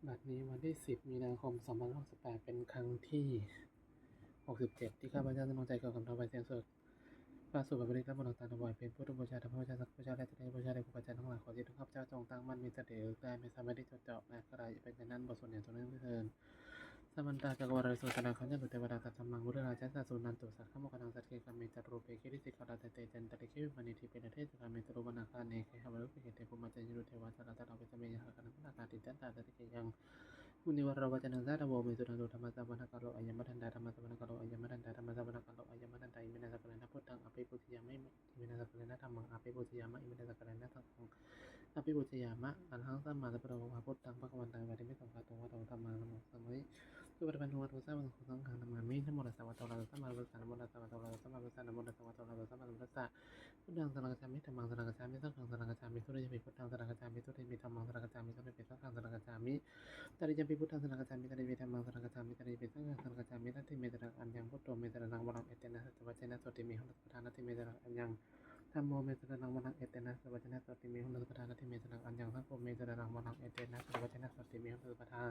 ບັດນີ້ວັນທີສິບ ມີນາຄົມ ສອງພັນຊາວແປດ ເປັນຄັ້ງທີຫົກສິບເຈັດ ທີ່ຂ້າພະເຈົ້າຈະນ້ອມໃຈກ່າວຄຳຖວາຍສຽງສົດ ພະສົງເປັນທີ່ລັກ ແລະ ບຸນຕັງຖວາຍເປັນພຸດທະບູຊາ ທຳມະບູຊາ ສັງຄະບູຊາ ແລະ ຈະໄດ້ບູຊາແດ່ຄູບາອາຈານທັງຫຼາຍ. ຂອອດຽດອງຂ້າພະເຈົ້າຈົ່ງຕັ້ງໝັ້ນມີສະຕິ ແລະ ໃຫ້ສາມາດທີ່ຈະເຈາະ ແລະ ຂະຫຍາຍໄປໃນນັ້ນ ບໍ່ສູນຫາຍຕົວໜຶ່ງເທື່ອ. ສະມັນຕາ ຈັກກະວາລາ ອະເນກ ສວດທະນາ ຄັນຍະ ເທວະະ ມະນຸດ ເທວະດາ ສັດຖະມະ ຍານາ ຈັດສາ ສຸນັນຕຸ ສັກຂະໂມຄະນັງ ສັກເກ ຄາເມ ຈາຕຸຮູເປ ກິລິສິຂາຣາທະເທ ຈັນຕະລິເກ ວິມານີ ທິເບນະ ເທສະກາເມ ຕະໂລວະນາຄາ ເນເກ ຫະວະໂລເກ ເຂເຕ ພູມາ ຈາຍຸ ເທວາ ຈາລະຕະລາ ວິສະເມ ຍະຂະ ຄະນະ ມະນາກາ ຕິດຕັນຕາ ຕະລິເກ ຍັງ ມຸນີວະຣະວະຈະນັງ ສາທະໂວ ເມ ສຸນັນຕຸ ທຳມະສະວະນະກາໂລ ອາຍະມະທັນດາ ທຳມະສະວະນະກາໂລ ອາຍະມະທັນດາ ທຳມະສະວະນະກາໂລ ອາຍະມະທັນດາ ອິເມນະ ສັກກາເລນະ ພຸດທັງ ອະປິປູຊະຍາມິ ເມນະ ສັກກາເລນະ ທຳມັງ ອະປິປູຊະຍາມະ ເມນະ ສັກກາເລນະ ສັງຄັງ ອະປິປູຊະຍາມະ. ອະລະຫັງ ສຳມາສຳພຸດໂທ ພະວະ ພຸດທັງ ພະຄະວັນຕັງ ອະພິວາເດມິ ສັງຄາຕຸ ພະວະຕະໂວ ທຳມານັງ ສາມິ ສຸປະຕິປັນນະ ພະວະໂຕ ສາວະກະ ສັງຄັງ ນະມາມິ. ນະໂມຕັດສະ ພະວະໂຕ ອະລະຫະໂຕ ສຳມາສຳພຸດທັດສະ ນະໂມຕັດສະ ພະວະໂຕ ອະລະຫະໂຕ ສຳມາສຳພຸດທັດສະ ນະໂມຕັດສະ ພະວະໂຕ ອະລະຫະໂຕ ສຳມາສຳພຸດທັດສະ ພຸດທັງສະຣັງກັດສາມິ ທຳມັງສະຣັງກັດສາມິ ສັງຄັງສະຣັງກັດສາມິ ທຸຕິຍາມະ ພຸດທັງສະຣັງກັດສາມິ ທຸຕິຍາມະ ທຳມັງສະຣັງກັດສາມິ ສັບເພ ປັດຖານະສະຣັງກັດສາມິ ຕະຕິຍາມະ ພຸດທັງສະຣັງກັດສາມິ ຕະຕິຍາມະ ທຳມັງສະຣັງກັດສາມິ ຕະຕິຍາມະ ສັງຄັງສະຣັງກັດສາມິ ນັດຖິເມ ສະຣັງກັງ ອັນຍັງ ບຸດໂທ ເມ ສະຣະນັງ ວະລັງ ເອເຕນະ ສັດຖະ ວັດຖະນະ ໂສຕິ ເມ ໂຫນະ ສະປະທາ ນັດຖິເມ ສະຣັງກັງ ອັນຍັງ ທຳໂມ ເມ ສະຣະນັງ ວະລັງ ເອເຕນະ ສັດຖະ ວັດຖະນະ ໂສຕິ ເມ ໂຫນະ ສະປະທາ ນັດຖິເມ ສະຣັງກັງ ອັນຍັງ ສັງໂຄ ເມ ສະຣະນັງ ວະລັງ ເອເຕນະ ສັດຖະ ວັດຖະນະ ໂສຕິ ເມ ໂຫນະ ສະປະທາ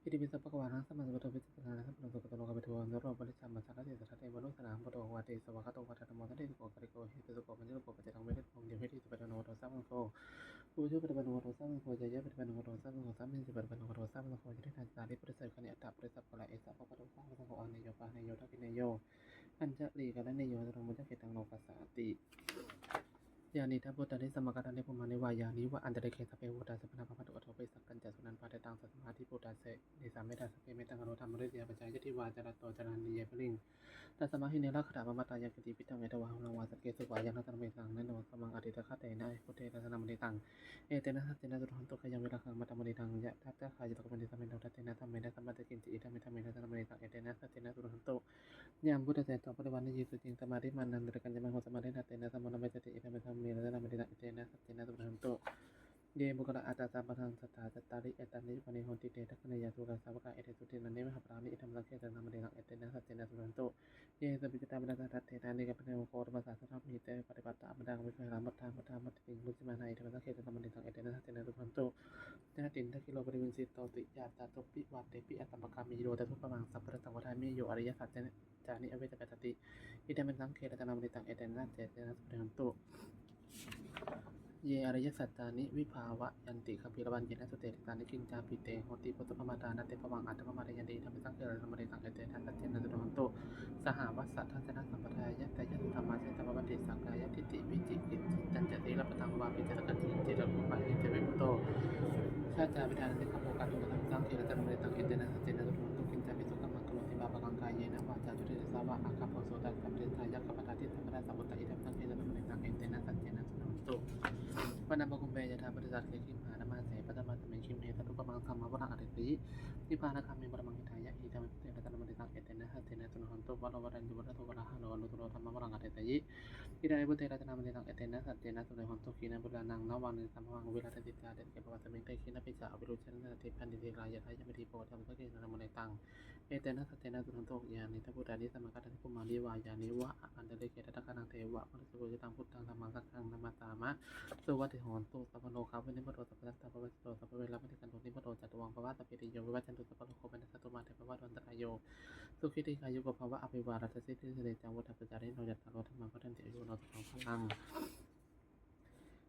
ອິຕິປິໂສ ພະຄະວາ ອະລະຫັງ ສຳມາສຳພຸດໂທ ວິສະຊາ ສະພະໂລ ສະກະໂຕ ໂລກະວິທູ ອະນຸດຖະໂຣ ປະລິສາມະ ສາລະຖິ ສາທະເດ ວະລຸດຕະນະ ບຸດໂທ ພະຄະວາ ເອ ສະວາກະໂຕ ພະຄະວະຕາ ທຳມະໂມ ທະເດ ສຸໂຂ ກາລິໂກ ເຫຕຸສຸໂຂ ປັນຍະໂກ ປັດຈະຕັງ ເວເທຕຸໂພ ຍາເວທິ ສະປະທາໂນ ໂຫໂຕ ສາວະໂຄ ອຸຈຸ ປະຕິປັນໂນ ໂຫໂຕ ສາວະໂຄ ຍາຍະ ປະຕິປັນໂນ ໂຫໂຕ ສາວະໂຄ ສາມີຈິ ປະຕິປັນໂນ ໂຫໂต ສາວະໂຄ ຍະຖາ ສາລີ ປະລິສາຍຸ ຄະເນ ອັດຖະ ປະລິສັກ ໂກລະ ເອສະ ພະຄະວະໂຕ ສາວະໂຄ ອາເນໂຍ ປາເນໂຍ ທັກຂິເນໂຍ ປັນຈະລີ ກາລະເນໂຍ ທະໂລ ໂມຈະເຂຕັງ ໂລກັດສາຕິ. ຍານີ ທະ ພຸດທານິ ສະມາກາທານິ ພູມານິ ວາຍານີ ວະ ອັນຕະລິເກ ສັບເພ ພູຕາ ສັບພະນາ ພະວັນຕຸ ອະໂທ ປະເສສະກັນຈະ ສຸນັນ ປາເດຕັງ ສັດຖະມາ ທິພູຕາ ເສ ເສສາ ເມທາ ສັກເກ ເມຕັງ ຄາໂນ ທຳມະ ຕະຕິຍາ ປັດຊາຍະ ທິວາ ຈະລະໂຕ ຈະລານິ ເຍ ປະລິງ ຕັດສະມາ ຫິເນ ລັກຂະດາ ປະມາດຕາ ຍັງ ຄະຕິ ປິດທັງ ເອຕະວາ ໂຫ ລັງວາ ສັກເກ ສຸວາ ຍັງ ລັດຕະນະມະນິຕັງ ເນໂນ ທຳມັງ ອະດີຕະຄະເຕນະ ເອ ພຸດເທ ລັດຕະນະມະນິຕັງ ເອເຕນະ ສັດເຈນະ ສຸນັນຕຸ ຂະຍັງ ວິລະຄັງ ມັດຕະມະນິຕັງ ຍະຖາ ຈະຄາ ຍະຕະໂກ ມະນິ ສະເມໂນ ທັດເທນະ ທຳເມນະ ສະມາທິກິນຈິ ອິດທະ ເມ ທຳເມນະ ລັດຕະນະມະນິຕັງ ເອເຕນະ ສັດເຈນະ ສຸນັນຕຸ ຍາມ ພຸດທະ ເສໂຕ ປະລິວັນນະຍື ສຸຈິງ ສະມາທິມານັງ ຕະລິກັນຍະມັງ ໂຫ ສະມາທິນະ ເຕນະ ສະໂມນະ ເມ ຈະຕິ ອິດທະ ເມ ທຳເມນະ ລັດຕະນະມະນິຕັງ ເອເຕນະ ສັດເຈນະ ສຸນັນຕຸ ເຍ ປຸກຄະລາ ອັດຕະ ສາບພັນທັງ ສັດຖາ ຈັດຕາລິ ເອຕານິ ຍະຄານິ ໂຫນຕິ ເຕ ທັກຂະເນຍ ໂຕ ກາສາວະກາ ເອເຕ ສຸທິນນາ ເນ ມະຫາປະລາ ນິ ອິດທະ ມະສັງ ເຂ ລັດຕະນະມະນິຕັງ ເອເຕນະ ສັດເຈນະ ສຸນັນຕຸ ເຍ ສະມິດຕະ ມະນະສາ ທັດເທນາ ເນ ກຳມະເນ ໂຫ ໂຄ ທຳມະສາ ສະທາ ມະຫິ ເຕ ປະຕິປັດຕາ ອະມະດາ ວິຄາຣະ ມັດຖາ ມັດຖາ ມັດຕິຕິງ ມຸດທິມານາ ອິດທະ ມະສັງ ເຂ ລັດຕະນະມະນິຕັງ ເອເຕນະ ສັດເຈນະ ສຸນັນຕຸ ຍະຕິນ ທັກຂິໂລ ປະຕິວິນສິໂຕ ຕິ ຍາຕາຕຸ ປິ ວາເຕ ປິ ອະຕຳປະກາມິໂຍ ຕະທຸປະມັງ ສັບພະທັດສັງ ວັດຖາມິ ໂຍ ອາລິຍະສັດ ຈານິ ອະເວຈະກະດາສະຕິ ອິດທະ ມະສັງ ເຂ ລັດຕະນະມະນິຕັງ ເອເຕນະ ສັດເຈນະ ສຸນັນຕຸ ເຍ ອະລິຍະສັດຕານິ ວິພາວະຍັນຕິ ກັມພີລະວັນເຍນະ ສຸເຕ ເຕສານິ ກິນຈາປິ ເຕ ໂຫຕິ ປຸດທະປະມາດາ ນະ ເຕພະວັງ ອັດຖະປະມາດາຍັນຕິ ອິດທະ ມະສັງ ເຂ ລັດຕະນະມະນິຕັງ ເອເຕນະ ສັດເຈນະ ສຸນັນຕຸ ສະຫະວັດສະທັດສະນະ ສຳປະທາຍະ ຕະຍະສຸທຳມາ ເຊຕະວະວັດຕິ ສາກາຍະທິດຖິ ວິຈິກິດ ຈິນຈັນຈະ ສີລະປະທັງ ວາປີ ຈະຕະກັນ ຈິນ ເຈຕະໂກ ປະເຫ ເຈເວປຸດໂຕ ຊາດຈາ ວິທານະ ສິກຂະໂປ ກາທຸມະ ທຳມະສັງ ເຂ ລັດຕະນະມະນິຕັງ ເອເຕນະ ສັດເຈນະ ສຸນັນຕຸ ກິນຈາປິ ສຸກະມັງຄະລຸ ທິບາປະກັງ ກາເຍນະ ວາຈາ ໂຈທິຕະສາວະ ອາຄາໂພ ໂສຕະ ສະປະເທທາຍະ ຄະປະທາ ທິຕະມະນະ ສາວຸດຕະ ອິດທະ ມະສັງ ເຂ ລັດຕະນະມະນິຕັງ ເອເຕນະ ສັດເຈນະ ສຸນັນຕຸ ວະນະພະຄຸມເພ ຍະຖາ ປະຕິສັດ ເຂ ຄີມຫາ ນະມະເສ ປັດຕະມາສະເມ ຄີມເພ ຕະທຸປະມັງ ທຳມະວະລັງ ອະທິສະ ນິພານະຄາມິ ວະລະມັງ ຫິຕາຍະ ອິດທະ ມະເຕ ລັດຕະນະມະນິຕັງ ເອເຕນະ ສັດເຈນະ ສຸນັນຕຸ ວະໂລ ວະລັນໂຍ ວະລະໂທ ວະລະຫາໂນ ອະນຸດໂຕ ທຳມະວະລັງ ອະທິສະ ອິດທະ ເອ ພຸດເທ ລັດຕະນະມະນິຕັງ ເອເຕນະ ສັດເຈນະ ສຸນັນຕຸ ໂຄ ຄີນະ ບຸດລານັງ ນະວັງ ນິຕະມະວັງ ວິລະຕະຕິຕາ ເດຊະເກ ປະວັດສະມິງ ເຕ ຄີນະປິດສາ ອະວິລຸດສະ ເຕ ພັນຕິ ທີລາ ຍະທາ ຍະມະທີ ໂພ ທຳມະສັງ ເຂ ລັດຕະນະມະນິຕັງ ເອເຕນະ ສັດເຈນະ ສຸນັນຕຸ ຍານີ ທະ ພຸດທານິ ສະມາກາທານິ ພູມານິ ວາຍານີ ວະ ອັນຕະລິເກ ທັດຖະຄະນັງ ເທວະ ມະນຸດສະ ປູຊະຕັງ ພຸດທັງ ທຳມັງ ສັງຄັງ ນະມັດສາມະ ສຸວັດທິໂຫນຕຸ ສັບພະໂລກາ ວິນິບາໂຕ ສັບພະສັດຖາ ປະວາສິໂຕ ສັບພະເວລາ ມະນິການໂຕ ນິບາໂຕ ຈາຕຸວັງ ພະວະ ສັບພີຕິໂຍ ວິວັດຈັນຕຸ ສັບພະໂລໂຄ ວິນາສະຕຸ ມາເຕ ພະວະວັນຕະລາໂຍ ສຸຂີ ດີຄາຍຸໂກ ພະວະ ອະພິວາທະນະສີລິສະ ເນຈະ ວຸດທະປະຈາຍິໂນ ຈັດຕາໂລ ທຳມາ ວັດທັນຕິ ອາຍຸ ວັນໂນ ສຸຂັງ ພະລັງ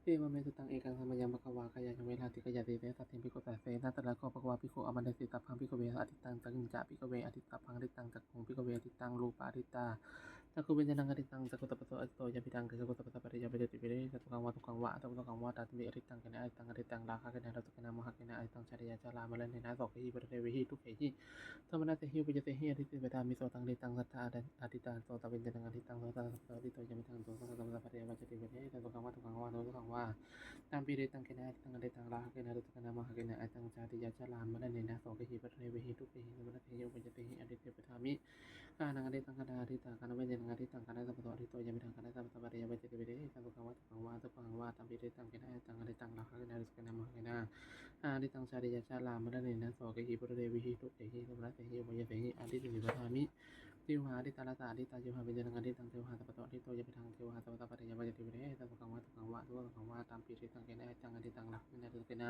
ເອວະເມ ສຸຕັງ ເອກັງ ສະມະຍັງ ພະຄະວາ ຄະຍາຍະ ເວລາຕິ ຄະຍາຕິ ເຕ ສາດຖິ ພິກຂຸ ສາເສນະ ຕະຖາໂຄ ພະຄະວາ ພິກຂຸ ອາມະເດສິ ສັບພັງ ພິກຂະເວ ອະທິດຕັງ ຈັກຂຸງຈະ ພິກຂະເວ ອະທິດ ສັບພັງ ອະທິດຕັງ ຈັກຂຸງ ພິກຂະເວ ອະທິດຕັງ ຮູປາທິດຕາ ຈັກຂຸວິນຍານັງ ອະທິດຕັງ ຈັກຂຸສັບພະໂສ ອະທິດໂຕ ຍະພິທັງ ຈັກຂຸສັບພະສະ ປະລິຍາ ປະເຈ ຕິ ວິເດ ເອ ສະ ສຸຂັງວາ ທຸກຂັງວາ ອະທັງ ທຸກຂັງວາ ຕາຕິ ອະທິດຕັງ ເກນະ ອະທິດຕັງ ກາຍເນ ອະທິດຕັງ ຊາຕະ ຍາ ຊະລາ ມະລະເນນະ ໂສເກຫິ ປະເທ ເວຫິ ທຸກເຂຫິ ໂສມະນັດສະຫິ ອຸປາຍາເສຫິ ອະທິເສ ເວທາມິ ໂສ ທັງ ອະທິດຕັງ ສັດຖາ ອະທິດຕາ ໂສຕະ ວິນຍານັງ ອະທິດຕັງ ໂສຕະ ສັບພະໂສ ອະທິດໂຕ ຍະພິທັງ ໂສ ສັງ ສັບພະສະ ປະລິຍາ ປະເຈ ຕິ ວິເດ ເອ ສະ ສຸຂັງວາ ທຸກຂັງວາ ໂນ ສຸຂັງວາ ຕາມປີເດຕັງ ເກນະ ອະທິດຕັງ ອະທິດຕັງ ລາຄະ ເກນະ ອະທິດສະ ເກນະ ມະຫະ ເກນະ ອະທິດຕັງ ຊາຕະ ຍາ ຊະລາ ມະລະເນນະ ໂສເກຫິ ປະເທ ເວຫິ ທຸກເຂຫິ ໂສມະນັດສະຫິ ອຸປາຍາເສຫິ ອະທິເສ ເວທາມິ ການະ ອະທິດຕັງ ຄະນະ ອະທິດຕາ ຄະນະ ວິນຍານັງ ອະທິດຕັງ ຄະນະ ສັບພະໂສ ອະທິດໂຕ ຍະພິທັງ ຄະນະ ສັບພະສະ ປະລິຍາ ປະເຈ ຕິ ວິເດ ເອ ສະ ສຸຂັງວາ ທຸກຂັງວາ ອະທັງ ທຸກຂັງວາ ຕາມປີເດຕັງ ເກນະ ອະທິດຕັງ ອະທິດສະ ເກນະ ມະຫະ ເກນະ ອະທິດຕັງ ຊາຕະ ຍາ ຊະລາ ມະລະເນນະ ໂສເກຫິ ປະເທ ເວຫິ ທຸກເຂຫິ ໂສມະນັດສະຫິ ອຸປາຍາເສຫິ ອະທິເສ ເວທາມິ ທິວຫາ ອະທິດຕາ ລະສາ ອະທິດຕາ ທິວຫາ ວິນຍານັງ ອະທິດຕັງ ເທວະຫາ ສັບພະໂສ ອະທິດໂຕ ຍະພິທັງ ເທວະຫາ ສັບພະສະ ປະລິຍາ ປະເຈ ຕິ ວິເດ ເອ ສະ ສຸຂັງວາ ທຸກຂັງວາ ອະທັງ ທຸກຂັງວາ ຕາມປີເດຕັງ ເກນະ ອະທິດຕັງ ອະທິດຕັງ ລາຄະ ເກນະ ອະທິດສະ ເກນະ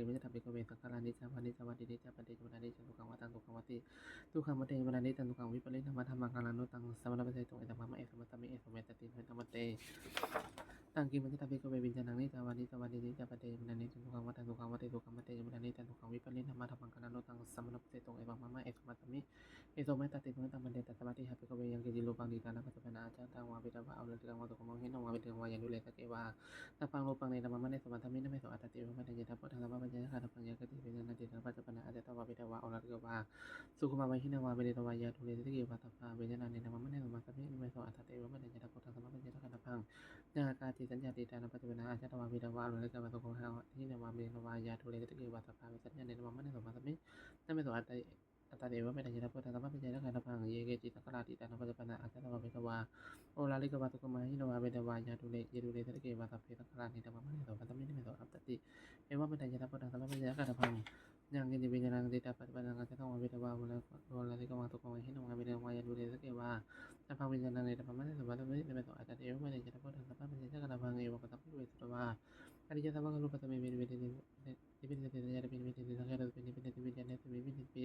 kimaññatha bhikkhave saṅkhārā niccā vā anicchā vāti? Niccā paṭicca veditabbanī aniccā dukkhamataṃ dukkhaṃ vāti dukkhaṃ veditabbanī aniccā dukkhaṃ vipariṇāmadhammaṃ kallaṃ no taṃ samaṇapassayoṃ. Etaṃ brahmā etaṃ bhāsemi, etaṃ me sotthi, etaṃ me āsavā. Taṃ kimaññatha bhikkhave viññāṇaṃ? Niccā vā anicchā vāti? Niccā paṭicca veditabbanī aniccā dukkhaṃ vā ataṃ dukkhaṃ vāti dukkhaṃ paṭicca veditabbanī aniccā dukkhaṃ vipariṇāmadhammaṃ kallaṃ no taṃ samaṇapassayoṃ. Etaṃ brahmā etaṃ bhāsemi, etaṃ me sotthi, etaṃ me āsavā. Tasmātiha bhikkhave yaṅkiñci rūpaṃ diṭṭhaṃ na pajjappenaṃ ajjhattaṃ vā apaccattaṃ vā asukhumaṃ vā hīnaṃ vā paṇītaṃ vā yadūre saṭṭhake vā tappamāṇo rūpaṃ nettamānena saṃvatameti. Na me so attati evametaṃ yathābhūtaṃ sammappaññāya daṭṭhabbaṃ. Yaṅkiñci viññāṇaṃ diṭṭhaṃ na pajjappenaṃ ajjhattaṃ vā apaccattaṃ vā asukhumaṃ vā hīnaṃ vā paṇītaṃ vā yadūre saṭṭhake vā tappamāṇo vītarāgehi nettamānena saṃvatameti. Na me so attati evametaṃ yathābhūtaṃ sammappaññāya daṭṭhabbaṃ. Yā kāci saññā diṭṭhā na pajjappenaṃ ajjhattaṃ vā apaccattaṃ vā asukhumaṃ vā hīnaṃ vā paṇītaṃ vā yadūre saṭṭhake vā tappā visaññā nettamānena saṃvatameti. Na me so attati evametaṃ yathābhūtaṃ sammappaññāya daṭṭhabbaṃ. Ye keci saṅkhārā diṭṭhā na pajjappenaṃ ajjhattaṃ vā apaccattaṃ vā oḷārikaṃ vā asukhumaṃ vā hīnaṃ vā paṇītaṃ vā yadūre saṭṭhake vā tappā visaṅkhārā nettamānena saṃvatameti. Na me so attati evametaṃ yathābhūtaṃ sammappaññāya daṭṭhabbaṃ. Yaṅkiñci viññāṇaṃ diṭṭhaṃ na pajjappenaṃ ajjhattaṃ vā apaccattaṃ vā oḷārikaṃ vā asukhumaṃ vā hīnaṃ vā paṇītaṃ vā yadūre saṭṭhake vā tappamāṇo vītarāgehi nettamānena saṃvatameti. Na me so attati evametaṃ yathābhūtaṃ sammappaññāya daṭṭhabbaṃ. Evaṃ passaṃ bhikkhave sutvā ariyasāvakaṃ rūpasmiṃ abhinivedeti nibbindati saññāya nibbindati saṅkhāro abhinivedeti saṅkhāraṃ abhinivedati viññāṇasmiṃ abhinivedeti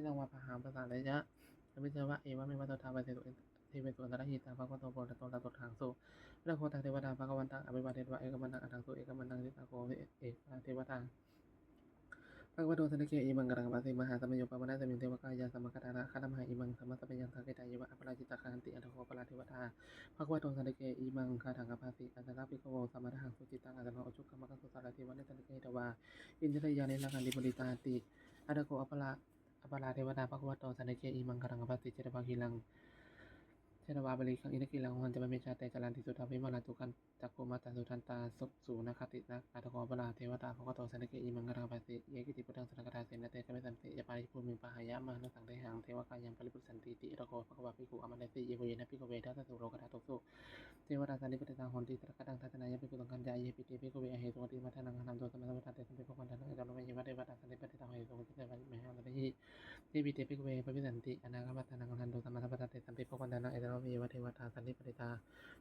ທິຕັງ ວາ ປະຫາ ປະສາລະຍະ ສະມິດຊາ ວະ ເອວະເມ ວະ ຕະຖາ ວາ ເທ ເສ ເອ ເສ ເວ ສຸ ອັນຕະລະຫິ ຕາ ພະຄະວະໂຕ ໂອ ພະຄະວະໂຕ ສາວະກະ ສັນຕິ ໂຊ ພະຄະວະະ ທາ ເທ ວະ ດາ ພະຄະວັນຕັງ ອະພິວາເທ ວະ ເອກະມັນຕັງ ອັດທັງ ສຸ ເອກະມັນຕັງ ສິດສາ ໂຄ ເອ ເອ ເທ ວະ ດາ ພະຄະວະໂຕ ສານຕິເກ ອິມັງ ກະລັງ ອະພາສີ ມະຫາສະມະໂຍ ປາວະນະ ສະມິງ ເທ ວະ ກາຍາ ສະ ມະ ຄະ ທາ ນະ ຄະ ນະ ມະ ຫາ ອິມັງ ທຳມະ ສະພະຍັງ ສາເກ ຕາ ເຍ ວະ ອະ ປະ ລາ ຈິດ ຕະ ຄາ ນ ຕິ ອັດ ທະ ໂຄ ອະ ປະ ລາ ເທ ວະ ດາ ພະຄະວະໂຕ ສານຕິເກ ອິມັງ ຄາ ທັງ ອະພາສີ ອັດ ຕະ ນະ ພິກຂະໂວ ສະ ມະ ທະ ຫາ ສຸ ຈິດ ຕັງ ອາ ຕະ ນະ ໂອ ຈຸ ກຳ ມະ ກັງ ສຸ ສາ ຣະ ເທ ວະ ເນ ສາ ນ ເກ ເທ ວາ ອິນ ທະ ຣະ ຍາ ເນ ຣະ ກັງ ລິ ໂພ ລິ ຕາ ຕິ ອັດ ທະ ໂຄ ອະ ປະ ລາ ອະ ປະ ລາ ເທ ວະ ດາ ພະຄະວະໂຕ ສານຕິເກ ອິມັງ ຄາ ທັງ ອະພາສີ ເຈ ຕະ ວາ ກິລັງ ເຈ ຕະ ວາ ປະ ລິ ຄັງ ອິນ ທະ ກິລັງ ໂອ ຫະນ ຈະ ມະ ເມ ຈາ ເຕ ຈະ ລັນ ຕິ ສຸ ທາ ວິ ມະ ລາ ຕຸ ກັນ ຈັກ ໂຄ ມະ ຕາ ສຸ ທັນ ຕາ ສົບ ສູ ນະ ຄະ ຕິ ນະ ອັດ ທະ ໂຄ ອະ ປະ ລາ ເທ ວະ ດາ ພະຄະວະໂຕ ສານຕິເກ ອິມັງ ຄາ ທັງ ອະພາສີ ເຢ ກິ ຕິ ພຸດທັງ ສະ ນະ ກະ ທາ ເສ ນະ ເຕ ຈະ ເມ ສັນ ຕິ ຍະ ປາ ຣິ ພູ ມິງ ປະ ຫາ ຍະ ມະ ຫະ ນຸ ສັງ ເທ ຫັງ ເທ ວະ ກາ ຍັງ ປະ ຣິ ປຸ ສ ສັນ ຕີ ຕິ ອັດ ທະ ໂຄ ພະ ຄະ ວາ ພິກ ຂຸ ອາ ມະ ເນ ຕິ ເຢ ໂພ ເຢ ນະ ພິກ ຂະ ເວ ທັດ ສະ ສຸ ໂລ ກະ ທາ ຕຸ ສຸ ເທ ວະ ຕາ ສັນ ຕິ ປະ ຕິ ຕາ ໂຫນ ຕິ ສະ ນະ ກະ ຕັງ ທັດ ສະ ນາ ຍະ ພິກ ຂຸ ສັງ ຄັນ ຈາ ເຢ ປິ ເຕ ພິກ ເວ ອະ ເຫ ສຸ ກະ ຕິ ມາ ທາ ນັງ ຄະ ນຳ ໂຕ ສະ ມາ ສະ ວັດ ທັດ ເຕ ສັງ ເພ ພະ ຄະ ວັນ ຕາ ນັງ ເອ ຕະ ໂລ ມະ ເຢ ວະ ເທ ວະ ຕາ ສັນ ຕິ ປະ ຕິ ຕາ ໂຫ ເຫ ສຸ ກະ ຕິ ເຕ ສະ ມະ ເມ ຫະ ຕະ ເນ ຫິ ເທ ຕິ ປິ ເຕ ພິກ ເວ ພະ ວິ ສັນ ຕິ ອະ ນາ ຄະ ວັດ ຕາ ນັງ ຄະ ນຳ ໂຕ ສະ ມາ ສະ ວັດ ທັດ ເຕ ສັງ ເພ ພະ ຄະ ວັນ ຕາ ນັງ ເອ ຕະ ໂລ ມະ ເຢ ວະ ເທ ວະ ຕາ ສັນ ຕິ ປະ ຕິ ຕາ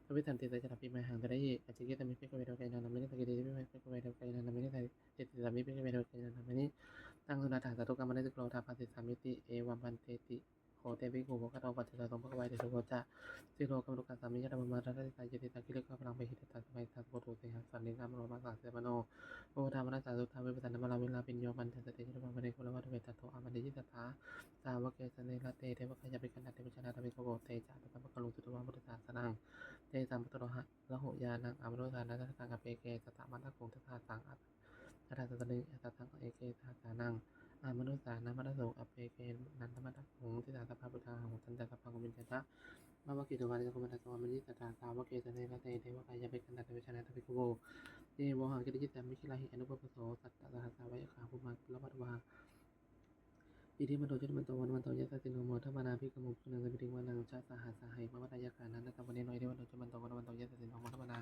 ພະ ວິ ສັນ ຕິ ເຕ ຈະ ຕະ ປິ ມະ ຫະ ຫັງ ຕະ ນະ ຫິ ອາ ຈິ ກິ ຕະ ມິ ພິກ ເວ ໂລ ກາ ຍະ ນາ ມະ ນິ ສັກ ກິ ຕິ ພິ ພິ ພິກ ເວ ໂລ ກາ ຍະ ນາ ມະ ນິ ສັກ ກິ ຕິ ສາ ມິ ພິກ ເວ ໂລ ກາ ຍະ ນາ ມະ ນິ ຕັງ ສຸ ນັດ ຖາ ສາ ທຸ ກຳ ມະ ນະ ສິ ໂກ ທາ ພະ ສິ ສາ ມິ ຕິ ເອ ວັງ ພັນ ເຕ ຕິ ໂຄ ເຕ ພິກ ຂຸ ພະ ຄະ ໂຕ ປັດ ຈະ ສາ ໂຕ ພະ ຄະ ວາ ເຕ ໂຊ ໂຄ ຈະ ສິ ໂລ ກຳ ລຸ ກະ ສາ ມິ ຍະ ທະ ມະ ມະ ທະ ສະ ຍະ ຕິ ສາ ກິ ລິ ກະ ພະ ລັງ ເປ ຫິ ຕະ ສະ ໄມ ສາ ໂກ ຕຸ ເສ ຫະ ສັນ ລິ ກະ ມະ ໂຣ ມະ ສາ ເສ ມະ ໂນ ໂອ ທາ ມະ ນະ ສາ ສຸ ທາ ເວ ປະ ສາ ນະ ມະ ລາ ເວ ລາ ປິນ ໂຍ ປັນ ຈະ ສະ ເຕ ຍະ ໂທ ມະ ເນ ໂຄ ລະ ວະ ທະ ເວ ຕະ ໂທ ອາ ມະ ເນ ຍິ ສະ ທາ ສາ ວະ ເກ ສະ ເນ ຣະ ເຕ ເທ ວະ ກາ ຍາ ພິກ ຂະ ນະ ເຕ ວະ ຊະ ນະ ຕະ ພິກ ຂະ ໂວ ເຕ ຈະ ອະ ຕະ ກຳ ມະ ກະ ລຸງ ສຸ ຕະ ວາ ພຸດ ສາ ສະ ນັງ ເຕ ສັງ ປະ ໂຕ ໂຣ ຫະ ລະ ໂຫ ຍາ ນັງ ອາ ມະ ໂນ ສາ ນະ ຕະ ກະ ເປ ເກ ສະ ຕະ ມະ ຕະ ກຸງ ສະ ທາ ສັງ ອະ ອະ ທະ ສະ ຕະ ເນ ອະ ຕະ ທັງ ເອ ເກ ສະ ສາ ນັງ ອາ ມະ ນຸ ສາ ນະ ມະ ຕະ ໂສ ອະ ເປ ເກ ນັນ ທະ ມະ ຕະ ກຸງ ທິ ສາ ສະ ພາ ພຸດ ທາ ຫຸ ທັນ ຈະ ສະ ພັງ ວິນ ຈະ ຕະ ມະ ວະ ເກ ໂຕ ວາ ນະ ໂສ ໂຄ ມະ ຕະ ໂສ ອາ ມະ ນິ ສະ ທາ ສາ ວະ ເກ ສະ ເນ ຣະ ເຕ ເທ ວະ ກາ ຍາ ພິກ ຂະ ນະ ເຕ ວະ ຊະ ນະ ຕະ ພິກ ຂະ ໂວ ເຕ ໂມ ຫະ ກິ ລິ ຈິ ຕາ ມິ ຄິ ລາ ຫິ ອະ ນຸ ປະ ໂພ ໂສ ສັດ ຕະ ສະ ຫັດ ສາ ວະ ຍະ ຂາ ພູ ມາ ກຸ ລະ ວະ ທະ ວາ ອິ ທິ ວັນ ໂຕ ຈຸ ວັນ ໂຕ ວັນ ນະ ວັນ ໂຕ ຍະ ສະ ສິ ໂນ ໂມ ທະ ມະ ນາ ພິກ ຂະ ມຸ ພິກ ຂຸ ນັງ ສະ ມິ ຕິ ງ ວະ ນັງ ຊະ ສະ ຫັດ ສາ ຫະ ມະ ວັ ຕະ ຍະ ກາ ນັງ ນະ ຕະ ວະ ເນ ໂນ ອິ ທິ ວັນ ໂຕ ຈຸ ວັນ ໂຕ ວັນ ນະ ວັນ ໂຕ ຍະ ສະ ສິ ໂນ ໂມ ທະ ມະ ນາ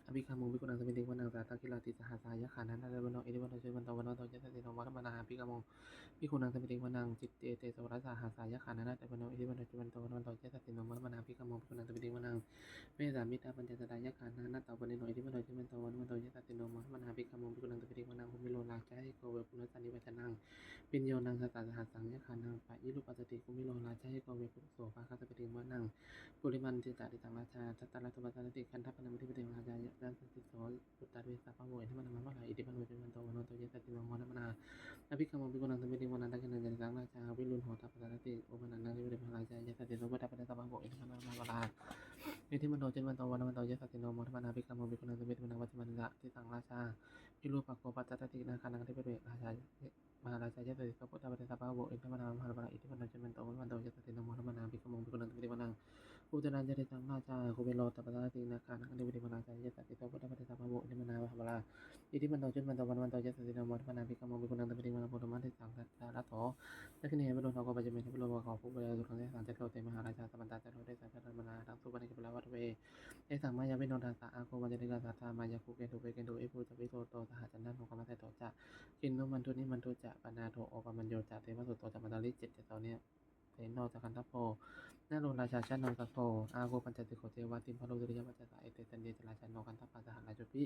ອະ ພິກ ຂະ ມຸ ພິກ ຂຸ ນັງ ສະ ມິ ຕິ ງ ວະ ນັງ ສາ ຕະ ກິ ລາ ຕິ ສະ ຫະ ສາ ຫະ ຍະ ຂາ ນັນ ນະ ຕະ ຕະ ວະ ເນ ໂນ ອິ ທິ ວັນ ໂຕ ຈຸ ວັນ ໂຕ ວັນ ນະ ວັນ ໂຕ ຍະ ສະ ສິ ໂນ ໂມ ທະ ມະ ນາ ອະ ພິກ ຂະ ມຸ ພິກ ຂຸ ນັງ ສະ ມິ ຕິ ງ ວະ ນັງ ຈິດ ເຕ ເຕ ໂສ ລະ ສະ ຫະ ສາ ຍະ ຂາ ນະ ນະ ຕະ ວະ ເນ ໂນ ອິ ທິ ວັນ ໂຕ ຈຸ ວັນ ໂຕ ວັນ ນະ ວັນ ໂຕ ຍະ ສະ ສິ ໂນ ໂມ ທະ ມະ ນາ ອະ ພິກ ຂະ ມຸ ພິກ ຂຸ ນັງ ສະ ມິ ຕິ ງ ວະ ນັງ ເວ ສາ ມິ ຕາ ປັນ ຈະ ສະ ຕາ ຍະ ຂາ ນະ ນະ ຕະ ວະ ເນ ໂນ ອິ ທິ ວັນ ໂຕ ຈຸ ວັນ ໂຕ ວັນ ນະ ວັນ ໂຕ ຍະ ສະ ສິ ໂນ ໂມ ທະ ມະ ນາ ອະ ພິກ ຂະ ມຸ ພິກ ຂຸ ນັງ ສະ ມິ ຕິ ງ ວະ ນັງ ພູ ມິ ໂລ ລາ ຈາ ຫິ ໂກ ເວ ປຸ ໂນ ສາ ນິ ວັດ ທະ ນັງ ປິນ ໂຍ ນັງ ສະ ຕາ ສະ ຫະ ສັງ ຍະ ຂາ ນັງ ປະ ຍິ ລຸ ປັດ ສະ ຕິ ກຸ ມິ ໂລ ລາ ຈາ ຫິ ໂກ ເວ ປຸ ໂສ ພະ ຄະ ສະ ມິ ຕິ ງ ວະ ນັງ ປຸ ລິ ມັນ ຈິ ຕະ ຕິ ຕັງ ລາ ຊາ ຈະ ຕະ ຣະ ໂທ ປັດ ສະ ນະ ຕິ ຄັນ ທະ ປະ ນາ ມະ ທິ ປະ ຕິ ລາ ຈາ ຍະ ສະ ສິ ໂສ ປຸດ ຕາ ເວ ສະ ພະ ໂຫ ອິນ ທະ ມະ ນາ ມະ ລາ ອິ ທິ ວັນ ໂຕ ຈຸ ວັນ ໂຕ ວັນ ນະ ວັນ ໂຕ ຍະ ສະ ສິ ໂນ ໂມ ທະ ມະ ນາ ອະ ພິກ ຂະ ມຸ ພິກ ຂຸ ນັງ ສະ ມິ ຕິ ງ ວະ ນັງ ທັກ ຂະ ນັງ ຍະ ຕິ ສັງ ລາ ຊາ ວິລຸນ ໂຫ ຕາ ປັດ ສະ ນະ ຕິ ໂອ ພະ ນັນ ນັງ ເດ ວະ ເດ ພະ ລາ ຈາ ຍະ ສະ ສິ ໂນ ພຸດ ທະ ປະ ເດ ສະ ພະ ໂຫ ອິນ ທະ ມະ ນາ ມະ ລາ ອິ ທິ ວັນ ໂຕ ຈຸ ວັນ ໂຕ ວັນ ນະ ວັນ ໂຕ ຍະ ສະ ສິ ໂນ ໂມ ທະ ມະ ນາ ອະ ພິກ ຂະ ມຸ ພິກ ຂຸ ນັງ ສະ ມິ ຕິ ງ ວະ ນັງ ວັດ ສະ ມະ ນະ ທິ ຕັງ ລາ ຊາ ວິລຸ ປະ ໂກ ປັດ ສະ ນະ ຕິ ນະ ຄະ ນັງ ເດ ເວ ເດ ພະ ລາ ຈາ ຍະ ມະ ຫາ ລາ ຈາ ຍະ ສະ ສິ ໂສ ພຸດ ທະ ປະ ເດ ສະ ພະ ໂຫ ອິນ ທະ ມະ ນາ ມະ ຫາ ລາ ມະ ລາ ອິ ທິ ວັນ ໂຕ ຈຸ ວັນ ໂຕ ວັນ ນະ ວັນ ໂຕ ຍະ ສະ ສິ ໂນ ໂມ ທະ ມະ ນາ ອະ ພິກ ຂະ ມຸ ພິກ ຂຸ ນັງ ສະ ມິ ຕິ ງ ວະ ນັງ ອຸດຕະຣັງ ຈະ ເດ ສັງ ລາ ຊາ ໂຄ ເວ ໂລ ຕະ ປະ ສະ ນະ ຕິ ນະ ຄະ ນັງ ເດ ເວ ເດ ພະ ລາ ຈາ ຍະ ສະ ສິ ໂສ ພຸດ ທະ ປະ ເດ ສະ ພະ ໂຫ ອິນ ທະ ມະ ນາ ມະ ຫາ ລາ ອິ ທິ ວັນ ໂຕ ຈຸ ວັນ ໂຕ ວັນ ນະ ວັນ ໂຕ ຍະ ສະ ສິ ໂນ ໂມ ທະ ມະ ນາ ອະ ພິກ ຂະ ມຸ ພິກ ຂຸ ນັງ ສະ ມິ ຕິ ງ ວະ ນັງ ພູ ມິ ໂລ ມະ ທິ ສັງ ສະ ຕະ ຣະ ໂທ ທັກ ຂະ ເນ ເວ ລຸນ ໂຫ ໂກ ປັດ ຈະ ເມ ເດ ວະ ໂລ ວະ ໂຂ ໂຄ ເວ ໂລ ສຸ ຄັງ ເດ ສັງ ຈະ ໂຕ ເຕ ມະ ຫາ ລາ ຈາ ສະ ມັນ ຕາ ຈະ ໂຣ ເດ ສະ ຈະ ໂຣ ມະ ນາ ທັງ ສຸ ປະ ເນ ເກ ປະ ລະ ວະ ທະ ເວ ເຕ ສັງ ມາ ຍາ ວິໂນ ດາ ສະ ອາ ໂຄ ມັນ ຈະ ເດ ກາ ສະ ທາ ມາ ຍາ ຄຸ ເກ ທຸ ເວ ເກ ທຸ ອິ ພູ ຈະ ວິ ໂສ ໂຕ ສະ ຫະ ຈະ ນະ ໂນ ຄະ ມະ ເສ ໂຕ ຈະ ຄິນນຸ ມັນ ທຸ ນິ ມັນ ທຸ ຈະ ປະ ນາ ໂທ ໂອ ປະ ມັນ ໂຍ ຈະ ເຕ ວະ ສຸ ໂຕ ຈະ ມະ ຕາ ລິ ເຈັດ ຈະ ໂຕ ເນ ເສ ໂນ ຈະ ຄັນທະ ໂພ ນະ ໂຣ ລາ ຊາ ຊະ ໂນ ສະ ໂພ ອາ ໂຄ ປັນ ຈະ ສິ ໂຄ ເຈ ວະ ຕິມ ພະ ໂລ ສຸ ລິ ຍະ ວັດ ຈະ ສະ ເອ ເຕ ຈັນ ເຍ ຈະ ລາ ຊາ ໂນ ຄັນທະ ປະ ສະ ຫະ ລາ ໂຈ ປິ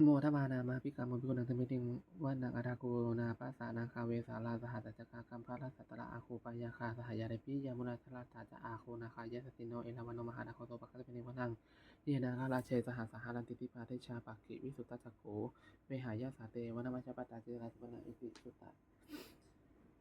ໂມ ທະ ມາ ນາ ມາ ພິກ ຂະ ມຸ ພິກ ຂຸ ນັງ ສະ ມິ ຕິ ງ ວະ ນັງ ອະ ທາ ໂຄ ນາ ປະ ສາ ນາ ຄາ ເວ ສາ ລາ ສະ ຫະ ຕະ ຈະ ກາ ກັມ ພະ ລະ ສະ ຕະ ລະ ອາ ໂຄ ປະ ຍາ ຄາ ສະ ຫະ ຍາ ເດ ປິ ຍະ ມຸ ນາ ທະ ລະ ຕາ ຈະ ອາ ໂຄ ນາ ຄາ ຍະ ສະ ສິ ໂນ ເອ ລາ ວະ ໂນ ມະ ຫາ ນະ ໂຄ ໂຕ ປະ ຄະ ສະ ເມ ເນ ວະ ນັງ ເຍ ນາ ຄາ ລາ ເຊ ສະ ຫະ ສາ ຫາ ລັນ ຕິ ຕິ ປາ ເດ ຊາ ປະ ກິ ວິ ສຸດ ຕະ ຈະ ໂຂ ເວ ຫາ ຍະ ສາ ເຕ ວະ ນະ ມະ ຈະ ປະ ຕາ ເຈ ລາ ສະ ປະ ນະ ອິ ຕິ ສຸດ ຕະ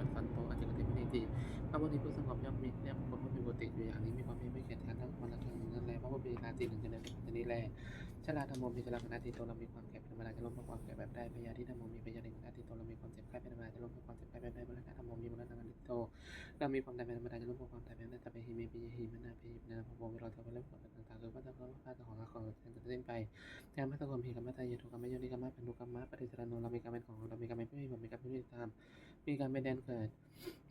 ບັດສັນໂຕ ອາທິປະຕິ ຜູ້ມີອິດທິ ພະໂພທິ ຜູ້ສະຫງົບ ຍ່ອມມີ ຍ່ອມຄົນຜູ້ມີໂພທິ ຢູ່ຢ່າງນີ້ ມີຄວາມມີ ມີແກ່ນທຽນ ທັງມານະທັງນີ້ແລ ພະຜູ້ມີອາທິ ເປັນເຈົ້າແຫ່ງໂລກນີ້ແລ ຊາລາທຳໂມ ມີຊາລາຄະນະ ທີ່ໂຕລະມີຄວາມແກ່ ເປັນມະລາຈະລົມ ເພາະຄວາມແກ່ແບບໃດ ພະຍາທິທຳໂມ ມີພະຍາທິຄະນະ ທີ່ໂຕລະມີຄວາມເຈັບໄຂ້ ເປັນມະລາຈະລົມ ເພາະຄວາມເຈັບໄຂ້ແບບໃດ ມຸລະນະທຳໂມ ມີມຸລະນະຄະນະ ທີ່ໂຕ ກາມມີຄວາມຕາຍເປັນທຳມະດາ ຈະລົງພວກຄວາມຕາຍເປັນທຳມະດາ ສັບເພຫິ ເມຫິ ຍະຫິ ມະນະເພຫິ ມະນະ ພະໂວ ວິໂຣທະ ວິໂຣມະ ປັດຕະສັງສາ ຄືວັດຕະ ກຳມະ ປະທາ ຂອງ ອາຄອນ ແລະ ເສັ້ນໄປ ແຕ່ມາ ຕະໂກນ ເພກຳມະ ຕາເຍ ທຸກກຳມະ ໂຍນິກຳມະ ພັນທຸກກຳມະ ປະຕິສະລະໂນ ລາວມີກາມເປັນຂອງ ລາວມີກາມເປັນຜູ້ມີ ເຮົາມີກາມເປັນຜູ້ຕິດຕາມ ມີກາມເປັນແດນເກີດ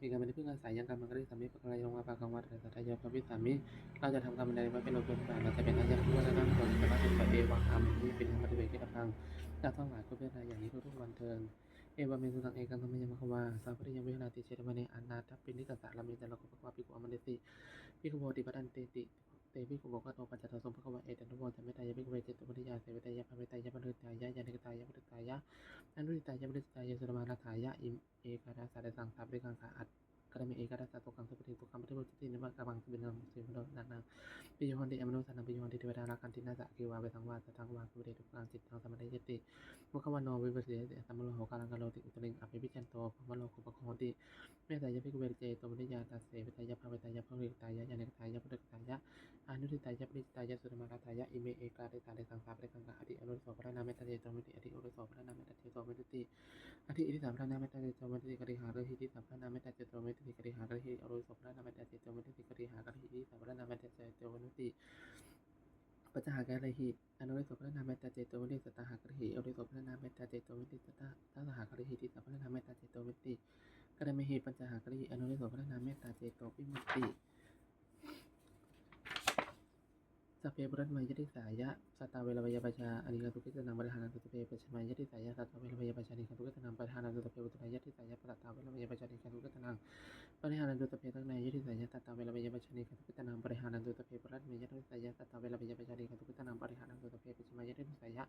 ມີກາມເປັນທີ່ເພິ່ງອາໄສ ຍັງກຳມັງຄະລິສາມິ ປະຄາລາຍະ ວັງວາ ປະຄາວັດ ຕະສະທະ ຍະພະວິສາມິ ເຮົາຈະທຳກາມອັນໃດ ມາເປັນໂອໂພດປະ ມາຈະເປັນອາຍັງ ຄືວ່າ ສະຖານະ ເປັນ ເອວັງ ອາເມຫິ ປິນທຳມະ ຕິເວກິຕະພັງ ເຈົ້າທັງຫຼາຍ ຈົ່ງພິຈາລະນາຢ່າງນີ້ທຸກໆວັນເທີນ. ເອວະເມ ສຸຕັງ ເອກັງ ທຳມະຍັງ ພະຄະວາ ສາວັດຕິ ຍັງ ວິຫາຣະຕິ ເຊຕະວະເນ ອະນາຖປິນດິກະສາລາເມ ຕະລະໂກ ພະຄະວາ ພິກຂຸ ອາມະເນຕິ ພິກຂະໂວ ຕິປະດານເຕຕິ ເຕ ພິກຂະ ໂພຄະທະໂນ ປັນຈະທາ ສົງ ພະຄະວາ ເອຕະໂນ ໂມທະເມຕະຍາ ພິກຂະເວ ເຈໂຕວິເນຍະ ເສວະຕະຍາ ພະເວຕະຍາ ປະໂນດຕະຍາ ຍານິກະຕາຍະ ປຸດຕະຕາຍະ ອະນຸທິຕາຍະ ປຸດຕະຕາຍະ ສຸຕະມາລາທາຍະ ອິເມ ເອກາດະສາ ເດສັງ ສາປະລິກັງສາ ອັດ ກະຕະເມ ເອກາດະສາ ໂຕກະງ ສຸປະຕິ ໂຕກະມ ປະຕິໂພດຕິ ເຕນະ ມະກະວັງ ສຸວິນະ ເສວະໂນ ນານັງ ປິໂຍ ໂຫຕິ ອະມະໂນ ສານັງ ປິໂຍ ໂຫຕິ ເທວະດາ ລັກຂັນຕິນາ ສະ ອາເກວາ ເວສັງວາ ສະທັງວາ ສຸເວເດ ທຸກກາງ ຈິດຕັງ ສະມາດາຍະຕິ ໂມຄະວາໂນ ວິປັດສະຍາຕິ ອະຕະໂມໂນ ໂຫກາລັງ ກະໂຣຕິ ອຸດຕະລິງ ອະພິວິເຈນໂຕ ພະມະໂລ ໂຄປະໂຄໂຫຕິ ເມຕະຍາ ພິກຂະເວ ເຈໂຕວິເນຍະ ຕະເສວະຕະຍາ ພະເວຕະຍາ ພະໂວລິກະຕາຍະ ຍານິກະຕາຍະ ປຸດຕະຕາຍະ ອະນຸທິຕາຍະ ປຸລິຈິຕາຍະ ສຸຕະມາລາທາຍະ ອິເມ ເອກາດິຕາ ເດສັງ ສາປະລິກັງສາ ອະທິ ອະນຸສາວະຣະນາເມຕະ ເຈໂຕວິນະຕິ ອະທິ ອະນຸສາວະຣະນາເມຕະ ເຈໂຕວິນະຕິ ອະທິ ອະທິສາວະຣະນາເມຕະ ເຈໂຕວິນະຕິ ກະລິຫາກະລິຫິ ທິສາວະຣະນາເມຕະ ເຈໂຕວິນະຕິ ກະລິຫາກະລິຫິ ອະນຸສາວະຣະນາເມຕະ ເຈໂຕວິນະຕິ ກະລິຫາກະລິຫິ ທິສາວະຣະນາເມຕະ ເຈໂຕວິນະຕິ ປັດຈະຫາກະລິຫິ ອະນຸສາວະຣະນາເມຕະ ເຈໂຕວິນະຕິ ສັດຕະຫາກະລິຫິ ອະນຸສາວະຣະນາເມຕະ ເຈໂຕວິນະຕິ ສັດຕະ ສັດຕະຫາກະລິຫິ ທິສາວະຣະນາເມຕະ ເຈໂຕວິນະຕິ ກະຕະເມຫິ ປັນຈະຫາກະລິຫິ ອະນຸສາວະຣະນາເມຕະ ເຈໂຕວິມຸດຕິ ສັບເພ ປຸຣະຕະມາຍະທິສາຍະ ສັດຕາເວລະວະຍະວະຊາ ອານິກາສຸກິດຕະນັງ ປະລິຫາຣັນຕຸ ສັບເພ ປັດສະມາຍະທິສາຍະ ສັດຕາເວລະວະຍະວະຊາ ອານິກາສຸກິດຕະນັງ ປະລິຫາຣັນຕຸ ສັບເພ ອຸດຕະນາຍະທິສາຍະ ສັດຕາເວລະວະຍະວະຊາ ອານິກາສຸກິດຕະນັງ ປະລິຫາຣັນຕຸ ສັບເພ ທັກຂະນາຍະທິສາຍະ ສັດຕາເວລະວະຍະວະຊາ ອານິກາສຸກິດຕະນັງ ປະລິຫາຣັນຕຸ ສັບເພ ປຸຣະຕະມາຍະທິສາຍະ ສັດຕາເວລະວະຍະວະຊາ ອານິກາສຸກິດຕະນັງ ປະລິຫາຣັນຕຸ ສັບເພ ປັດສະມາຍະທິສາຍະ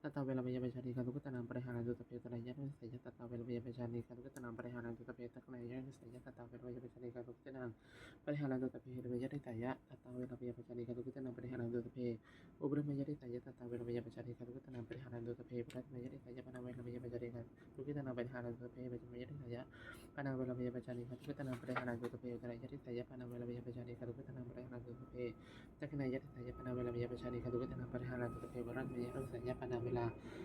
ສັດຕາເວລະວະຍະວະຊາ ອານິກາສຸກິດຕະນັງ ປະລິຫາຣັນຕຸ ສັບເພ ອຸດຕະນາຍະທິສາຍະ ສັດຕາເວລະວະຍະວະຊາ ອານິກາສຸກິດຕະນັງ ປະລິຫາຣັນຕຸ ສັບເພ ທັກຂະນາຍະທິສາຍະ ສັດຕາເວລະວະຍະວະຊາ ອານິກາສຸກິດຕະນັງ ປະລິຫາຣັນຕຸ ສັບເພ ເຫຣະມາຍະທິສາຍະ ສັດຕາເວລະວະຍະວະຊາ ອານິກາສຸກິດຕະນັງ ປະລິຫາຣັນຕຸ ສັບເພ ອຸປະຣະມາຍະທິສາຍະ ສັດຕາເວລະວະຍະວະຊາ ອານິກາສຸກິດຕະນັງ ປະລິຫາຣັນຕຸ ສັບເພ ປຸຣະຕະມາຍະທິສາຍະ ປະນາເວລະວະຍະວະຊາ ອານິກາສຸກິດຕະນັງ ປະລິຫາຣັນຕຸ ສັບເພ ປັດສະມາຍະທິສາຍະ ປະນາເວລະວະຍະວະຊາ ອານິກາສຸກິດຕະນັງ ປະລິຫາຣັນຕຸ ສັບເພ ອຸດຕະນາຍະທິສາຍະ ປະນາເວລະວະຍະວະຊາ ອານິກາສຸກິດຕະນັງ ປະລິຫາຣັນຕຸ ສັບເພ ທັກຂະນາຍະທິສາຍະ ປະນາເວລະວະຍະວະຊາ ອານິກາສຸກິດຕະນັງ ປະລິຫາຣັນຕຸ ສັບເພ ອຸປະຣະມາຍະທິສາຍະ ປະນາເວລະວະຍະວະ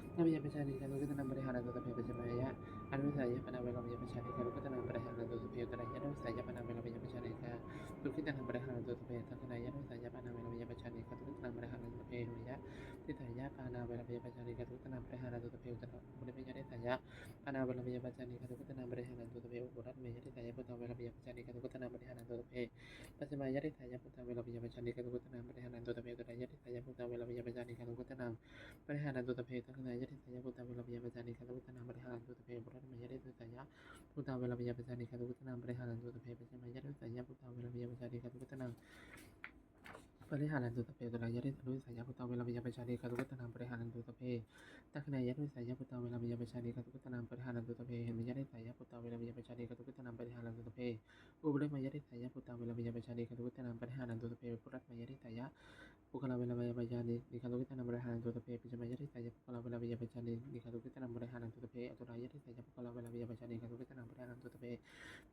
ຊາ ອານິກາສຸກິດຕະນັງ ປະລິຫາຣັນຕຸ ສັບເພ ປັດສະມາຍະທິສາຍະ ອະນຸສາຍະ ປະນາເວລະວະຍະວະຊາ ອານິກາສຸກິດຕະນັງ ປະລິຫາຣັນຕຸ ສັບເພ ອຸດຕະນາຍະທິສາຍະ ປະນາເວລະວະຍະວະຊາ ອານິກາສຸກິດຕະນັງ ປະລິຫາຣັນຕຸ ສັບເພ ທັກຂະນາຍະທິສາຍະ ປະນາເວລະວະຍະວະຊາ ອານິກາສຸກິດຕະນັງ ປະລິຫາຣັນຕຸ ສັບເພ ເຫຣະມາຍະທິສາຍະ ປະນາເວລະວະຍະວະຊາ ອານິກາສຸກິດຕະນັງ ປະລິຫາຣັນຕຸ ສັບເພ ອຸຕະນາ ປຸເຣມາຍະທິສາຍະ ປະນາເວລະວະຍະວະຊາ ອານິກາສຸກິດຕະນັງ ປະລິຫາຣັນຕຸ ສັບເພ ອຸປະຣະຕະມາຍະທິສາຍະ ພຸດທາເວລະວະຍະວະຊາ ອານິກາສຸກິດຕະນັງ ປະລິຫາຣັນຕຸ ສັບເພ ປັດສະມາຍະທິສາຍະ ພຸດທາເວລະວະຍະວະຊາ ອານິກາສຸກິດຕະນັງ ປະລິຫາຣັນຕຸ ສັບເພ ອຸຕະນາຍະທິສາຍະ ພຸດທາເວລະວະຍະວະຊາ ອານິກາສຸກິດຕະນັງ ປະລິຫາຣັນຕຸ ສັບເພ ທັກຂະນາຍະທິສາຍະ ພຸດທາເວລະວະຍະວະຊາ ອານິກາສຸກິດຕະນັງ ປະລິຫາຣັນຕຸ ສັບເພ ອຸປະຣະຕະມາຍະທິສາຍະ ພຸດທາເວລະວະຍະວະຊາ ອານິກາສຸກິດຕະນັງ ປະລິຫາຣັນຕຸ ສັບເພ ປັດສະມາຍະທິສາຍະ ພຸດທາເວລະວະຍະວະຊາ ອານິກາສຸກິດຕະນັງ ປະລິຫາຣັນຕຸ ສັບເພ ອຸຕະນາຍະທິສາຍະ ອະນຸສາຍະ ພຸດທາເວລະວະຍະວະຊາ ອານິກາສຸກິດຕະນັງ ປະລິຫາຣັນຕຸ ສັບເພ ທັກຂະນາຍະທິສາຍະ ພຸດທາເວລະວະຍະວະຊາ ອານິກາສຸກິດຕະນັງ ປະລິຫາຣັນຕຸ ສັບເພ ເຫຣະມາຍະທິສາຍະ ພຸດທາເວລະວະຍະວະຊາ ອານິກາສຸກິດຕະນັງ ປະລິຫາຣັນຕຸ ສັບເພ ອຸປະຣະມາຍະທິສາຍະ ພຸດທາເວລະວະຍະວະຊາ ອານິກາສຸກິດຕະນັງ ປະລິຫາຣັນຕຸ ສັບເພ ປຸຣະຕະມາຍະທິສາຍະ ປຸກຄະລາເວລະວະຍະວະຊາ ອານິກາສຸກິດຕະນັງ ປະລິຫາຣັນຕຸ ສັບເພ ປັດສະມາຍະທິສາຍະ ປຸກຄະລາເວລະວະຍະວະຊາ ອານິກາສຸກິດຕະນັງ ປະລິຫາຣັນຕຸ ສັບເພ ອະຕຸລາຍະທິສາຍະ ປຸກຄະລາເວລະວະຍະວະຊາ ອານິກາສຸກິດຕະນັງ ປະລິຫາຣັນຕຸ ສັບເພ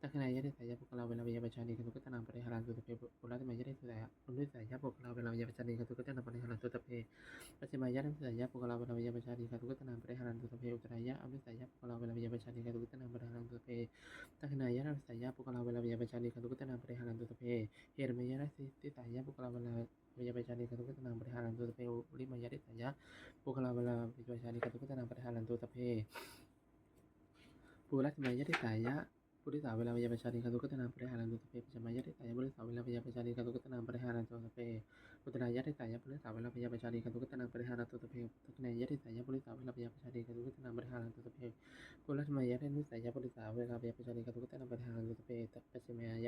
ທັກຂະນາຍະທິສາຍະ ປຸກຄະລາເວລະວະຍະວະຊາ ອານິກາສຸກິດຕະນັງ ປະລິຫາຣັນຕຸ ສັບເພ ປຸກຄະລາເວລະວະຍະວະຊາ ອານິກາສຸກິດຕະນັງ ປະລິຫາຣັນຕຸ ສັບເພ ອະນຸສາຍະ ປຸກຄະລາເວລະວະຍະວະຊາ ອານິກາສຸກິດຕະນັງ ປະລິຫາຣັນຕຸ ສັບເພ ປັດສະມາຍະທິສາຍະ ປຸກຄະລາເວລະວະຍະວະຊາ ອານິກາສຸກິດຕະນັງ ປະລິຫາຣັນຕຸ ສັບເພ ອຸຕະນາຍະ ອະນຸສາຍະ ປຸກຄະລາເວລະວະຍະວະຊາ ອານິກາສຸກິດຕະນັງ ປະລິຫາຣັນຕຸ ສັບເພ ທັກຂະນາຍະ ອະນຸສາຍະ ປຸກຄະລາເວລະວະຍະວະຊາ ອານິກາສຸກິດຕະນັງ ປະລິຫາຣັນຕຸ ສັບເພ ເຫຣະມາຍະທິສາຍະ ປຸກຄະລາເວລະວະຍະວະຊາ ອານິກາສຸກິດຕະນັງ ປະລິຫາຣັນຕຸ ສັບເພ ອຸປະຣິມາຍະທິສາຍະ ປຸກຄະລາເວລະວະຍະວະຊາ ອານິກາສຸກິດຕະນັງ ປະລິຫາຣັນຕຸ ສັບເພ ປຸຣະຕະມາຍະທິສາຍະ ປຸລິສາເວລະວະຍະວະຊາ ອານິກາສຸກິດຕະນັງ ປະລິຫາຣັນຕຸ ສັບເພ ປັດສະມາຍະທິສາຍະ ປຸລິສາເວລະວະຍະວະຊາ ອານິກາສຸກິດຕະນັງ ປະລິຫາຣັນຕຸ ສັບເພ ອຸຕະນາຍະທິສາຍະ ປຸລິສາເວລະວະຍະວະຊາ ອານິກາສຸກິດຕະນັງ ປະລິຫາຣັນຕຸ ສັບເພ ທັກຂະນາຍະທິສາຍະ ປຸລິສາເວລະວະຍະວະຊາ ອານິກາສຸກິດຕະນັງ ປະລິຫາຣັນຕຸ ສັບເພ ປຸລະຕະມາຍະທິສາຍະ ປຸລິສາເວລະວະຍະວະຊາ ອານິກາສຸກິດຕະນັງ ປະລິຫາຣັນຕຸ ສັບເພ ປັດສະມາຍະ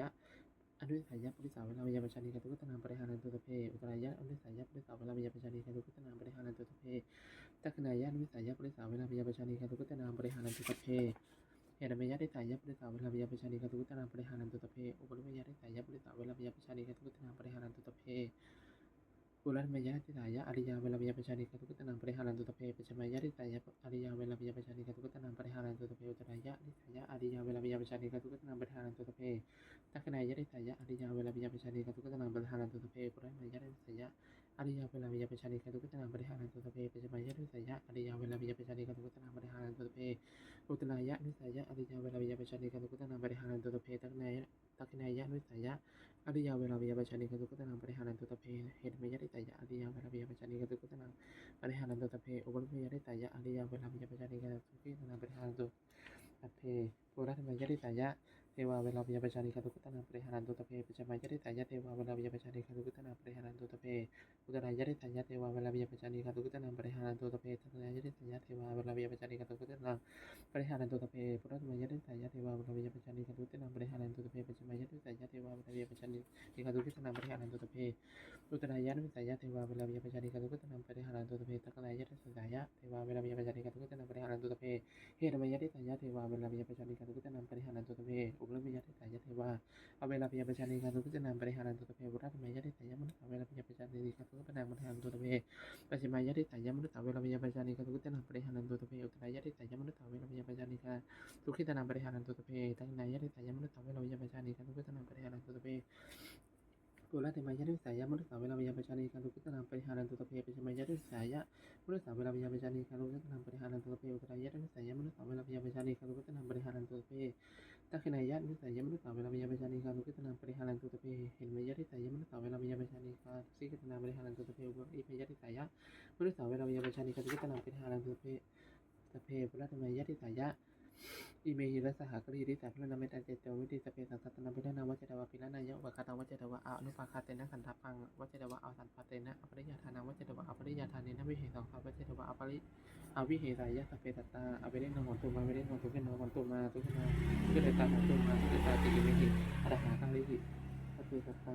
ອະນຸສາຍະ ປຸລິສາເວລະວະຍະວະຊາ ອານິກາສຸກິດຕະນັງ ປະລິຫາຣັນຕຸ ສັບເພ ອຸຕະນາຍະ ອະນຸສາຍະ ປຸລິສາເວລະວະຍະວະຊາ ອານິກາສຸກິດຕະນັງ ປະລິຫາຣັນຕຸ ສັບເພ ທັກຂະນາຍະ ອະນຸສາຍະ ປຸລິສາເວລະວະຍະວະຊາ ອານິກາສຸກິດຕະນັງ ປະລິຫາຣັນຕຸ ສັບເພ ເຫຣະມາຍະທິສາຍະ ປຸລິສາເວລະວະຍະວະຊາ ອານິກາສຸກິດຕະນັງ ປະລິຫາຣັນຕຸ ສັບເພ ອຸປະລິມາຍະທິສາຍະ ປຸລິສາເວລະວະຍະວະຊາ ອານິກາສຸກິດຕະນັງ ປະລິຫາຣັນຕຸ ສັບເພ ປຸລະຕະມາຍະທິສາຍະ ອາລິຍາເວລະວະຍະວະຊາ ອານິກາສຸກິດຕະນັງ ປະລິຫາຣັນຕຸ ສັບເພ ປັດສະມາຍະທິສາຍະ ອາລິຍາເວລະວະຍະວະຊາ ອານິກາສຸກິດຕະນັງ ປະລິຫາຣັນຕຸ ສັບເພ ອຸຕະນາຍະທິສາຍະ ອາລິຍາເວລະວະຍະວະຊາ ອານິກາສຸກິດຕະນັງ ປະລິຫາຣັນຕຸ ສັບເພ ທັກຂະນາຍະທິສາຍະ ອາລິຍາເວລະວະຍະວະຊາ ອານິກາສຸກິດຕະນັງ ປະລິຫາຣັນຕຸ ສັບເພ ປຸລະຕະມາຍະທິສາຍະ ອາລິຍາເວລະວະຍະວະຊາ ອານິກາສຸກິດຕະນັງ ປະລິຫາຣັນຕຸ ສັບເພ ປັດສະມາຍະທິສາຍະ ອາລິຍາເວລະວະຍະວະຊາ ອານິກາສຸກິດຕະນັງ ປະລິຫາຣັນຕຸ ສັບເພ ອຸຕະນາຍະທິສາຍະ ອາລິຍາເວລະວະຍະວະຊາ ອານິກາສຸກິດຕະນັງ ປະລິຫາຣັນຕຸ ສັບເພ ທັກຂະນາຍະ dakkhiṇāya diṭṭhāya ariyaveravipajjhānīkā dukkhitānaṃ pariharantu sabbe, heṭṭhāya diṭṭhāya ariyaveravipajjhānīkā dukkhitānaṃ pariharantu sabbe, uparimāya diṭṭhāya ariyaveravipajjhānīkā dukkhitānaṃ pariharantu sabbe, puratthimāya diṭṭhāya devāveravipajjhānīkā dukkhitānaṃ pariharantu sabbe, pacchimāya diṭṭhāya devāveravipajjhānīkā dukkhitānaṃ pariharantu sabbe, uttarāya diṭṭhāya devāveravipajjhānīkā dukkhitānaṃ pariharantu sabbe, dakkhiṇāya diṭṭhāya devāveravipajjhānīkā dukkhitānaṃ pariharantu sabbe, puratthimāya diṭṭhāya devāveravipajjhānīkā dukkhitānaṃ pariharantu sabbe, pacchimāya diṭṭhāya devāveravipajjhānīkā dukkhitānaṃ pariharantu sabbe, uttarāya diṭṭhāya devāveravipajjhānīkā dukkhitānaṃ pariharantu sabbe, dakkhiṇāya diṭṭhāya devāveravipajjhānīkā dukkhitānaṃ pariharantu sabbe, heṭṭhāya diṭṭhāya devāveravipajjhānīkā dukkhitānaṃ pariharantu sabbe, uparimāya diṭṭhāya devāveravipajjhānīkā dukkhitānaṃ pariharantu sabbe, puratthimāya diṭṭhāya manussāveravipajjhānīkā dukkhitānaṃ pariharantu sabbe, pacchimāya diṭṭhāya manussāveravipajjhānīkā dukkhitānaṃ pariharantu sabbe, uttarāya diṭṭhāya manussāveravipajjhānīkā dukkhitānaṃ pariharantu sabbe, dakkhiṇāya diṭṭhāya manussāveravipajjhānīkā dukkhitānaṃ pariharantu sabbe, puratthimāya diṭṭhāya manussāveravipajjhānīkā dukkhitānaṃ pariharantu sabbe, pacchimāya diṭṭhāya manussāveravipajjhānīkā dukkhitānaṃ pariharantu sabbe, uttarāya diṭṭhāya manussāveravipajjhānīkā dukkhitānaṃ pariharantu sabbe, dakkhiṇāya diṭṭhāya manussāveravipajjhānīkā dukkhitānaṃ pariharantu sabbe, heṭṭhāya diṭṭhāya manussāveravipajjhānīkā dukkhitānaṃ pariharantu sabbe, uparimāya diṭṭhāya manussāveravipajjhānīkā dukkhitānaṃ pariharantu sabbe, sabbe, puratthimāya diṭṭhāya imehi dasahakārīhi diṭṭhābhikkhānaṃ mettā cetovimutti, sabbesaṃ sattānaṃ pīḷanaṃ vajjetvā pīḷanāya, upāghātaṃ vajjetvā anupāghātena, santāpaṃ vajjetvā asantāpena, apariyādānaṃ vajjetvā apariyādānena, vihesaṃ vajjetvā apari- avihesaṃ, ye sabbe sattā averā hontu mā verā hontu, sukhī hontu mā dukkhī hontu, sukhitā hontu mā dukkhitā ti. Imehi dasahakārīhi sabbe sattā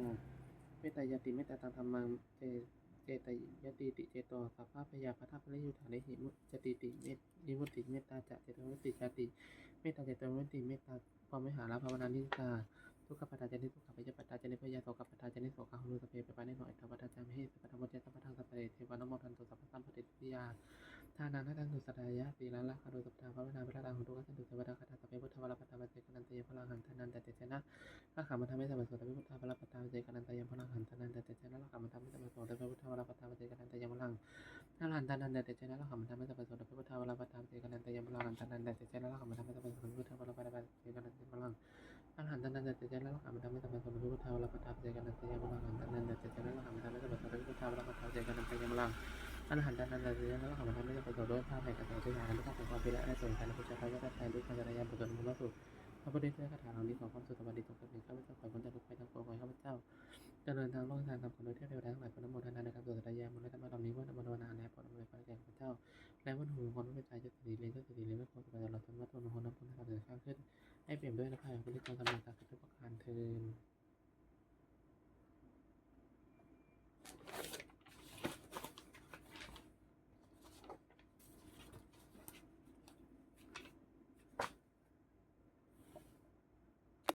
mettā cetovimutti, mettā taṃ dhammaṃ ce- cetayatīti, ceto sabbabhayā baddhā pariyuṭṭhānehi muccatīti me- vimutti. Mettā ca cetovimutti cāti, mettā cetovimutti, mettā brahmavihārabhāvanā niṭṭhitā, dukkhappattā ca niddukkhā, bhayappattā ca nibbhayā, sokappattā ca nissokā hontu sabbepi pāṇino. Ettāvatā ca amhehi sambhataṃ puññasampadaṃ sabbe devānumodantu sabbasampattisiddhiyā. Dānaṃ dadantu saddhāya, sīlaṃ rakkhantu sabbadā, bhāvanābhiratā hontu, gacchantu devatāgatā. Sabbe buddhā balappattā paccekānañca yaṃ balaṃ, arahantānañca tejena rakkhaṃ bandhāmi sabbaso. Sabbe buddhā balappattā paccekānañca yaṃ balaṃ, arahantānañca tejena rakkhaṃ bandhāmi sabbaso. Sabbe buddhā balappattā paccekānañca yaṃ balaṃ, arahantānañca tejena rakkhaṃ bandhāmi sabbaso. Sabbe buddhā balappattā paccekānañca yaṃ balaṃ, arahantānañca tejena rakkhaṃ bandhāmi sabbaso. Sabbe buddhā balappattā paccekānañca yaṃ balaṃ, arahantānañca tejena rakkhaṃ bandhāmi sabbaso. Sabbe buddhā balappattā paccekānañca yaṃ balaṃ, arahantānañca tejena rakkhaṃ bandhāmi sabbaso. Sabbe buddhā balappattā paccekānañca yaṃ balaṃ, arahantānañca tejena rakkhaṃ bandhāmi sabbaso. ດ້ວຍພາບແຫ່ງການສາທຸສາດ ແລະ ພາບແຫ່ງການບູຊາ ແລະ ສົນທະນາບູຊາ ພະຍາຕາໄຕ ດ້ວຍຄວາມສາທະຍານບຸນຕົນ ອງພະພຸດມະຫາສຸດ ຂໍປະເດຊພະຄາຖາເຫຼົ່ານີ້ ຂໍຄວາມສຸກສະຫວັດດີຈົ່ງເກີດແກ່ຂ້າພະເຈົ້າ ຂໍໃຫ້ຂ້າພະເຈົ້າຈະເລີນທາງໂລກທາງທຳ ຂໍດ້ວຍເທບເທວະທັງຫຼາຍ ໂປດອະນຸໂມທະນານະຄຳ ສວດສາທະຍາຍມຸນ ແລະ ທຳມະເຫຼົ່ານີ້ ເມື່ອນຳມາຖວາຍໃນພະ ອະນຸໂມທະນາໃຫ້ແກ່ຂ້າພະເຈົ້າ ແລະ ບຸນຫູຂອງພະເຈົ້າ ເຈົ້າສິລິ ເລີງເຈົ້າສິລິ ເລີງໄວໂພ ສະບາຍຕະຫຼອດ ທັງວັດຖຸ ໜຶ່ງຫົນ ນຳບຸນທັງສາມເດືອນຂ້າງຂຶ້ນ ໃຫ້ເຕັມດ້ວຍລະພາ ແຫ່ງປະລິດທອງ ສຳເລັດສາມສິບປະການເທີ້ນ.